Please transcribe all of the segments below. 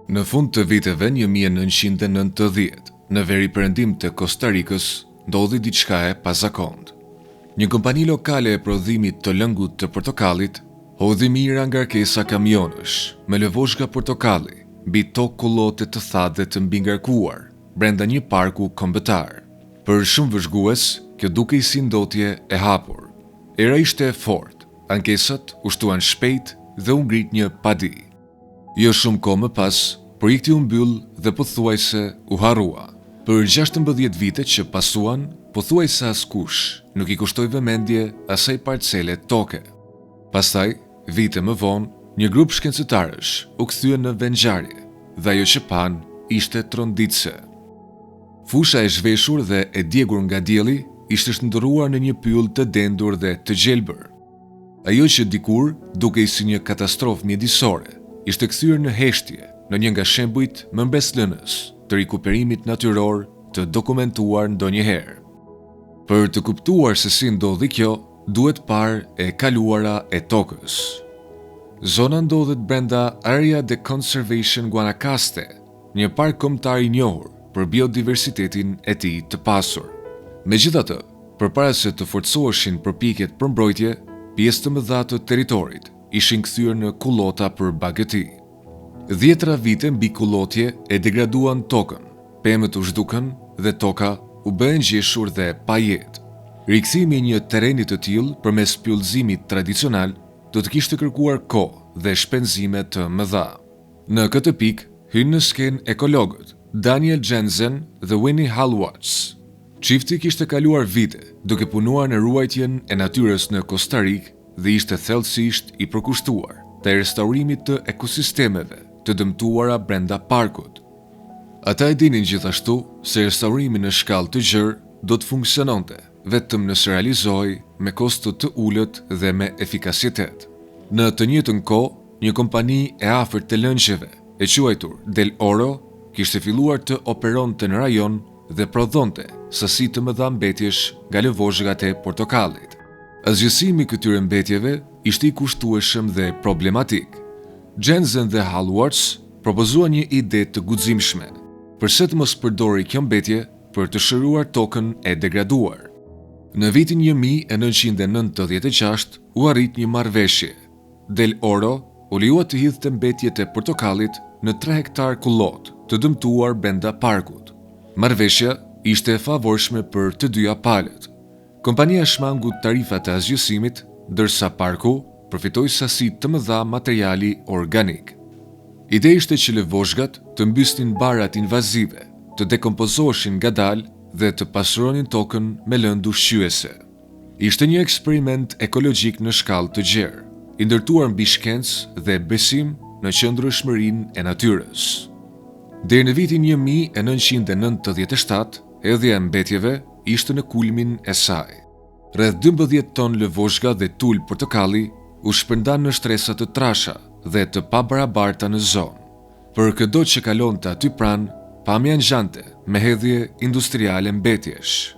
Në fund të viteve 1990, në veriperëndim të Kosta Rikës, ndodhi diçka e pazakontë. Një kompani lokale e prodhimit të lëngut të portokallit hodhi mijëra ngarkesa kamionësh me lëvozhga portokalli mbi tokë kullote të thatë dhe të mbingarkuar brenda një parku kombëtar. Për shumë vëzhgues, kjo dukej si ndotje e hapur. Era ishte e fortë, ankesat u shtuan shpejt dhe u ngrit një padi. Jo shumë kohë më pas, projekti u mbyll dhe pothuajse u harrua. Për 16 vite që pasuan, pothuajse askush nuk i kushtoi vëmendje asaj parcele toke. Pastaj, vite më vonë, një grup shkencëtarësh u kthyen në vendngjarje dhe ajo që panë ishte tronditëse. Fusha e zhveshur dhe e djegur nga dielli ishte shndërruar në një pyll të dendur dhe të gjelbër. Ajo që dikur dukej si një katastrofë mjedisore, ishte kthyer në heshtje në një nga shembujt më mbresëlënës të rikuperimit natyror të dokumentuar ndonjëherë. Për të kuptuar se si ndodhi kjo, duhet parë e kaluara e tokës. Zona ndodhet brenda Area de Conservation Guanacaste, një park kombëtar i njohur për biodiversitetin e tij të pasur. Megjithatë, përpara se të forcoheshin përpjekjet për mbrojtje, pjesë të mëdha të territorit ishin kthyer në kullota për bagëti. Dhjetëra vite mbikullotje e degraduan tokën, pemët u zhdukën dhe toka u bë e ngjeshur dhe pa jetë. Rikthimi i një terreni të tillë përmes pyllëzimit tradicional do të kishte kërkuar kohë dhe shpenzime të mëdha. Në këtë pikë hynë në skenë ekologët, Daniel Janzen dhe Winnie Hallwachs. Çifti kishte kaluar vite duke punuar në ruajtjen e natyrës në Kosta Rikë dhe ishte thellësisht i përkushtuar ndaj restaurimit të ekosistemeve të dëmtuara brenda parkut. Ata e dinin gjithashtu se restaurimi në shkallë të gjerë do të funksiononte vetëm nëse realizohej me kosto të ulët dhe me efikasitet. Në të njëjtën kohë, një kompani e afërt e lëngjeve, e quajtur Del Oro, kishte filluar të operonte në rajon dhe prodhonte sasi të mëdha mbetjesh nga lëvozhgat e portokallit. Asgjësimi i këtyre mbetjeve ishte i kushtueshëm dhe problematik. Janzen dhe Hallwachs propozuan një ide të guximshme, përse të mos përdorej kjo mbetje për të shëruar tokën e degraduar. Në vitin 1996 u arrit një marrëveshje. Del Oro u lejua të hidhte mbetjet e portokallit në 3 hektar kullotë të dëmtuar brenda parkut. Marrëveshja ishte e favorshme për të dyja palët. Kompania shmangu tarifat e asgjësimit, ndërsa parku përfitoi sasi të mëdha materiali organik. Ideja ishte që lëvozhgat të mbysnin barat invazive, të dekompozoheshin ngadalë dhe të pasuronin tokën me lëndë ushqyese. Ishte një eksperiment ekologjik në shkallë të gjerë, i ndërtuar mbi shkencë dhe besim në qëndrueshmërinë e natyrës. Deri në vitin 1997, hedhja e mbetjeve ishte në kulmin e saj. Rreth 12 ton lëvozhga dhe tul portokalli u shpërndanë në shtresa të trasha dhe të pabarabarta në zonë. Për këdo që kalonte aty pranë, pamja ngjante me hedhje industriale mbetjesh.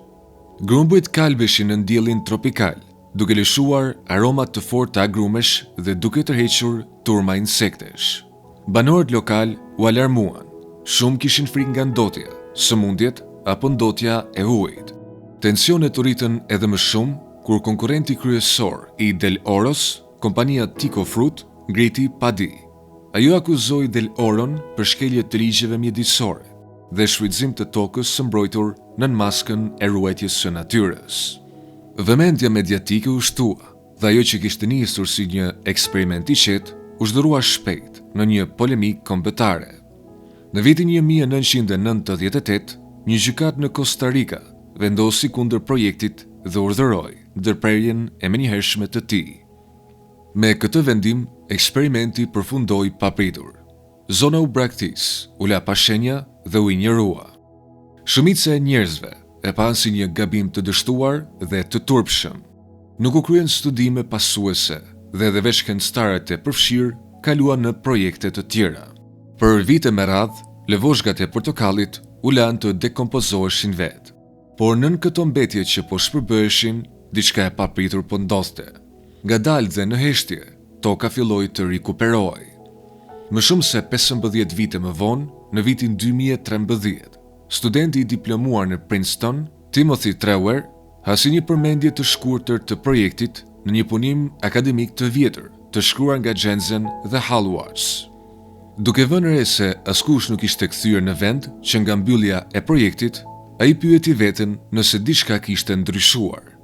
Grumbujt kalbeshin nën diellin tropikal, duke lëshuar aroma të forta agrumesh dhe duke tërhequr turma insektesh. Banorët lokalë u alarmuan. Shumë kishin frikë nga ndotja, sëmundjet apo ndotja e ujit. Tensionet u rritën edhe më shumë kur konkurrenti kryesor i Del Oros, kompania Tico Fruit, ngriti padi. Ajo akuzoi Del Oron për shkelje të ligjeve mjedisore dhe shfrytëzim të tokës së mbrojtur nën maskën e ruajtjes së natyrës. Vëmendja mediatike u shtua dhe ajo që kishte nisur si një eksperiment i qetë u shndërrua shpejt në një polemikë kombëtare. Në vitin 1998, një gjykatë në Costa Rica vendosi kundër projektit dhe urdhëroi ndërprerjen e menjëhershme të tij. Me këtë vendim, eksperimenti përfundoi papritur. Zona u braktis, u la pa shenja dhe u injorua. Shumica e njerëzve e panë si një gabim të dështuar dhe të turpshëm. Nuk u kryen studime pasuese dhe edhe vetë shkencëtarët e përfshirë kaluan në projekte të tjera. Për vite me radhë, lëvozhgat e portokallit u lanë të dekompozoheshin vetë. Por nën këto mbetje që po shpërbëheshin, diçka e papritur po ndodhte. Ngadalë dhe në heshtje, toka filloi të rikuperohej. Më shumë se 15 vite më vonë, në vitin 2013, studenti i diplomuar në Princeton, Timothy Treuer, hasi një përmendje të shkurtër të projektit në një punim akademik të vjetër, të shkruar nga Jensen dhe Hallwachs. Duke vënë re se askush nuk ishte kthyer në vend që nga mbyllja e projektit, ai pyeti veten nëse diçka kishte ndryshuar.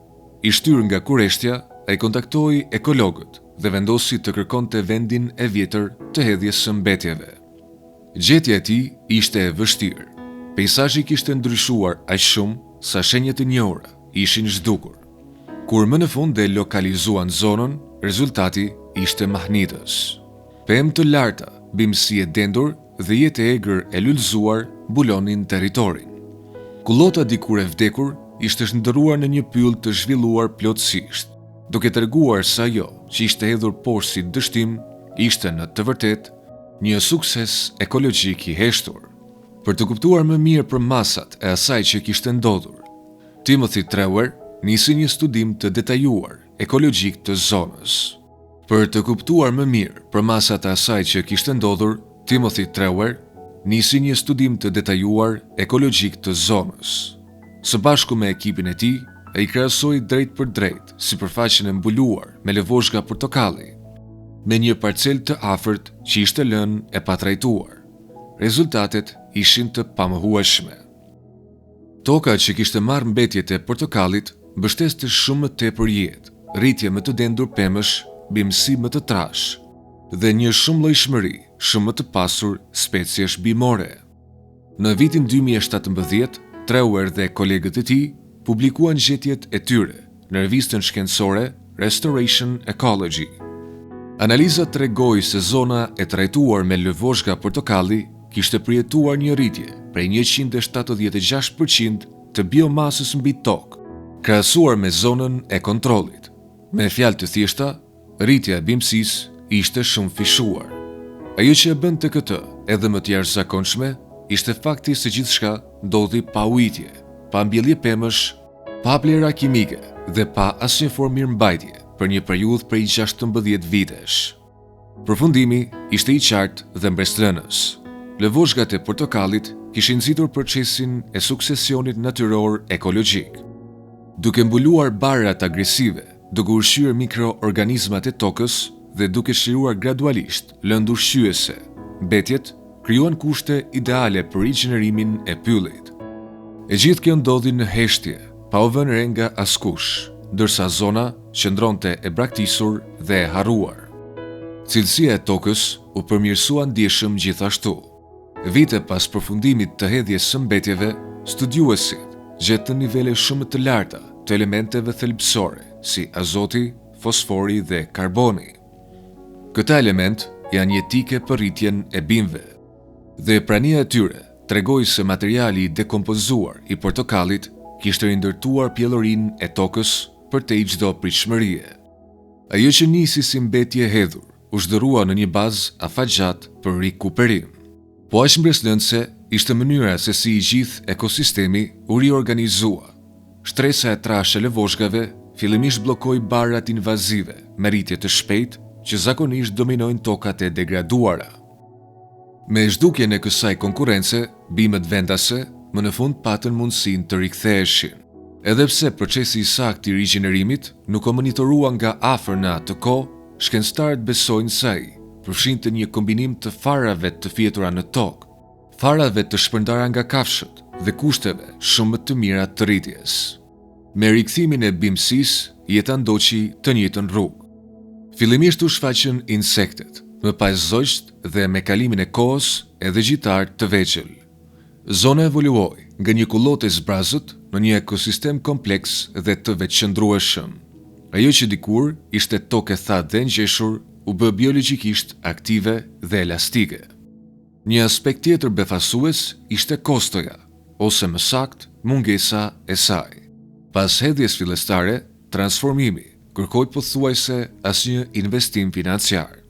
I shtyrë nga kureshtja, ai kontaktoi ekologët dhe vendosi të kërkonte vendin e vjetër të hedhjes së mbetjeve. Gjetja e tij ishte e vështirë. Peisazhi kishte ndryshuar aq shumë sa shenjat e njohura ishin zhdukur. Kur më në fund e lokalizuan zonën, rezultati ishte mahnitës. Pemë të larta, bimësi e dendur dhe jetë e egër e lulëzuar mbulonin territorin. Kullota dikur e vdekur ishte shndërruar në një pyll të zhvilluar plotësisht, duke treguar se ajo që ishte hedhur poshtë si dështim ishte në të vërtetë një sukses ekologjik i heshtur. Për të kuptuar më mirë përmasat e asaj që kishte ndodhur, Timothy Treuer nisi një studim të detajuar ekologjik të zonës. Për të kuptuar më mirë përmasat e asaj që kishte ndodhur, Timothy Treuer nisi një studim të detajuar ekologjik të zonës. Së bashku me ekipin e tij, ai krahasoi drejtpërdrejt sipërfaqen e mbuluar me lëvozhga portokalli, me një parcelë të afërt që ishte lënë e patrajtuar. Rezultatet ishin të pamohueshme. Toka që kishte marrë mbetjet e portokallit mbështeste shumë më tepër jetë, rritje më të dendur pemësh, bimësi më të trashë dhe një shumëllojshmëri shumë më të pasur speciesh bimore. Në vitin 2017, Treuer dhe kolegët e tij publikuan gjetjet e tyre në revistën shkencore Restoration Ecology. Analiza tregoi se zona e trajtuar me lëvozhga portokalli kishte përjetuar një rritje prej 176 për qind të biomasës mbi tokë, krahasuar me zonën e kontrollit. Me fjalë të thjeshta, rritja e bimësisë ishte shumëfishuar. Ajo që e bënte këtë edhe më të jashtëzakonshme ishte fakti se gjithçka ndodhi pa ujitje, pa mbjellje pemësh, pa plehra kimike dhe pa asnjë formë mirëmbajtje për një periudhë prej 16 vitesh. Përfundimi ishte i qartë dhe mbresëlënës. Lëvozhgat e portokallit kishin nxitur procesin e suksesionit natyror ekologjik. Duke mbuluar barërat agresive, duke ushqyer mikroorganizmat e tokës dhe duke çliruar gradualisht lëndë ushqyese, mbetjet krijuan kushte ideale për rigjenerimin e pyllit. E gjithë kjo ndodhi në heshtje, pa u vënë re nga askush, ndërsa zona qëndronte e braktisur dhe e harruar. Cilësia e tokës u përmirësua ndjeshëm gjithashtu. Vite pas përfundimit të hedhjes së mbetjeve, studiuesit gjetën nivele shumë më të larta të elementeve thelbësore si azoti, fosfori dhe karboni. Këta elementë janë jetike për rritjen e bimëve. Dhe prania e tyre tregoi se materiali i dekompozuar i portokallit kishte rindërtuar pjellorinë e tokës përtej çdo pritshmërie. Ajo që nisi si mbetje e hedhur, u shndërrua në një bazë afatgjatë për rikuperim. Po aq mbresëlënëse ishte mënyra se si i gjithë ekosistemi u riorganizua. Shtresa e trashë e lëvozhgave fillimisht bllokoi barërat invazive me rritje të shpejtë që zakonisht dominojnë tokat e degraduara. Me zhdukjen e kësaj konkurrence, bimët vendase më në fund patën mundësinë të riktheheshin. Edhe pse procesi i saktë i rigjenerimit nuk u monitorua nga afër në atë kohë, shkencëtarët besojnë se ai përfshinte një kombinim të farave të fjetura në tokë, farave të shpërndara nga kafshët dhe kushteve shumë më të mira të rritjes. Me rikthimin e bimësisë, jeta ndoqi të njëjtën rrugë. Fillimisht u shfaqën insektet, më pas zogjtë dhe me kalimin e kohës edhe gjitarë të vegjël. Zona evoluoi nga një kullotë e zbrazët në një ekosistem kompleks dhe të vetëqëndrueshëm. Ajo që dikur ishte tokë e thatë dhe e ngjeshur u bë biologjikisht aktive dhe elastike. Një aspekt tjetër befasues ishte kostoja, ose më saktë, mungesa e saj. Pas hedhjes fillestare, transformimi kërkoi pothuajse asnjë investim financiar.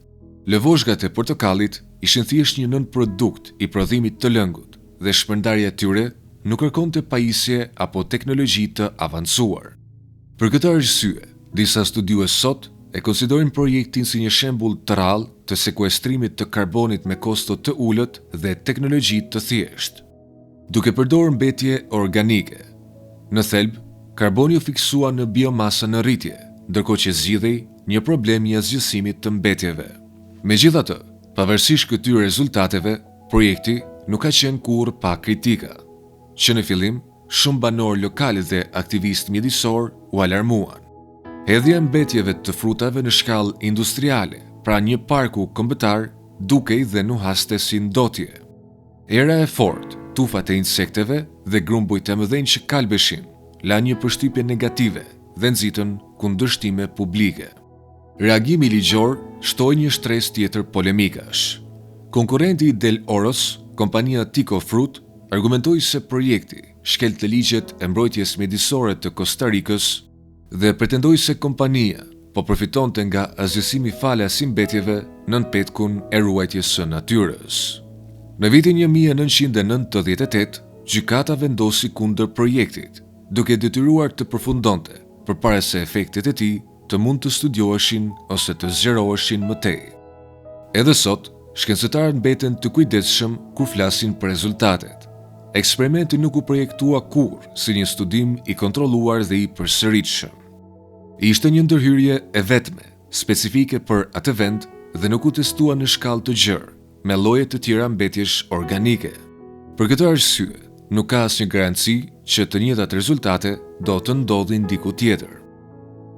Lëvozhgat e portokallit ishin thjesht një nënprodukt i prodhimit të lëngut dhe shpërndarja e tyre nuk kërkonte pajisje apo teknologji të avancuar. Për këtë arsye, disa studiues sot e konsiderojnë projektin si një shembull të rrallë të. të sekuestrimit të karbonit me kosto të ulët dhe teknologji të thjeshtë. Duke përdorur mbetje organike. Në thelb, karboni u fiksua në biomasën në rritje, ndërkohë që zgjidhej një problem i asgjësimit të mbetjeve. Megjithatë, pavarësisht këtyre rezultateve, projekti nuk ka qenë kurrë pa kritika. Që në fillim, shumë banorë lokalë dhe aktivistë mjedisorë u alarmuan. Hedhja e mbetjeve të frutave në shkallë industriale pranë një parku kombëtar dukej dhe nuhaste si ndotje. Era e fortë, tufat e insekteve dhe grumbujt e mëdhenj që kalbeshin, lanë një përshtypje negative dhe nxitën kundërshtime publike. Reagimi ligjor shtoi një shtresë tjetër polemikash. Konkurrenti i Del Oros, kompania Tico Fruit, argumentoi se projekti shkelte ligjet e mbrojtjes mjedisore të Kosta Rikës dhe pretendoi se kompania po përfitonte nga asgjësimi falas i mbetjeve nën petkun e ruajtjes së natyrës. Në vitin 1998, gjykata vendosi kundër projektit, duke e detyruar të përfundonte përpara se efektet e tij të mund të studioheshin ose të zgjeroheshin më tej. Edhe sot, shkencëtarët mbeten të kujdesshëm kur flasin për rezultatet. Eksperimenti nuk u projektua kurrë si një studim i kontrolluar dhe i përsëritshëm. Ishte një ndërhyrje e vetme, specifike për atë vend dhe nuk u testua në shkallë të gjerë, me lloje të tjera mbetjesh organike. Për këtë arsye, nuk ka asnjë garanci që të njëjtat rezultate do të ndodhin diku tjetër.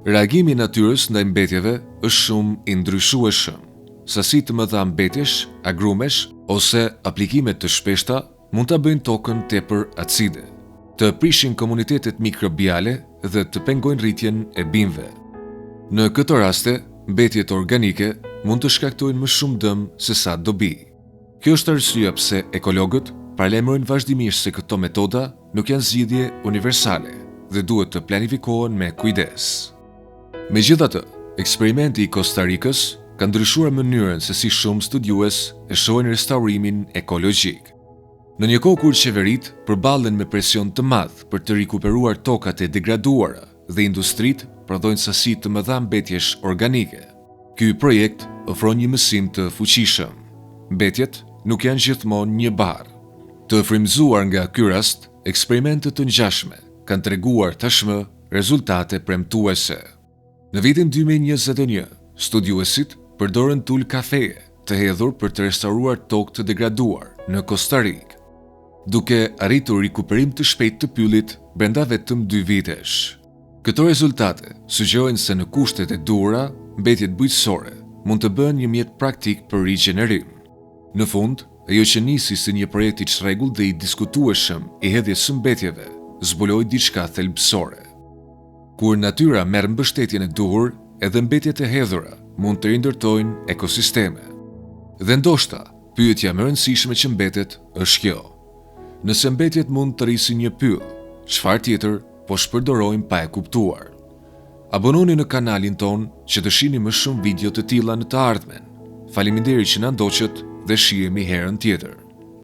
Reagimi i natyrës ndaj mbetjeve është shumë i ndryshueshëm. Sasi të mëdha mbetjesh, agrumesh ose aplikime të shpeshta mund ta bëjnë tokën tepër acide, të prishin komunitetet mikrobiale dhe të pengojnë rritjen e bimëve. Në këto raste, mbetjet organike mund të shkaktojnë më shumë dëm sesa dobi. Kjo është arsyeja pse ekologët paralajmërojnë vazhdimisht se këto metoda nuk janë zgjidhje universale dhe duhet të planifikohen me kujdes. Megjithatë, eksperimenti i Kosta Rikës ka ndryshuar mënyrën se si shumë studiues e shohin restaurimin ekologjik. Në një kohë kur qeveritë përballen me presion të madh për të rikuperuar tokat e degraduara dhe industritë prodhojnë sasi të mëdha mbetjesh organike, ky projekt ofron një mësim të fuqishëm, mbetjet nuk janë gjithmonë një barrë. Të frymëzuar nga ky rast, eksperimente të ngjashme kanë treguar tashmë rezultate premtuese. Në vitin 2021, studiuesit përdorën tul kafeje të hedhur për të restauruar tokë të degraduar në Kosta Rikë, duke arritur rikuperim të shpejtë të pyllit brenda vetëm dy vitesh. Këto rezultate sugjerojnë se në kushtet e duhura, mbetjet bujqësore mund të bëhen një mjet praktik për rigjenerim. Në fund, ajo që nisi si një projekt i çrregullt dhe i diskutueshëm i hedhjes së mbetjeve, zbuloi diçka thelbësore. Kur natyra merr mbështetjen e duhur, edhe mbetjet e hedhura mund të rindërtojnë ekosisteme. Dhe ndoshta, pyetja më e rëndësishme që mbetet është kjo. Nëse mbetjet mund të rrisin një pyll, çfarë tjetër po shpërdorojmë pa e kuptuar? Abononi në kanalin tonë që të shihni më shumë video të tilla në të ardhmen. Faleminderit që na ndoqët dhe shihemi herën tjetër.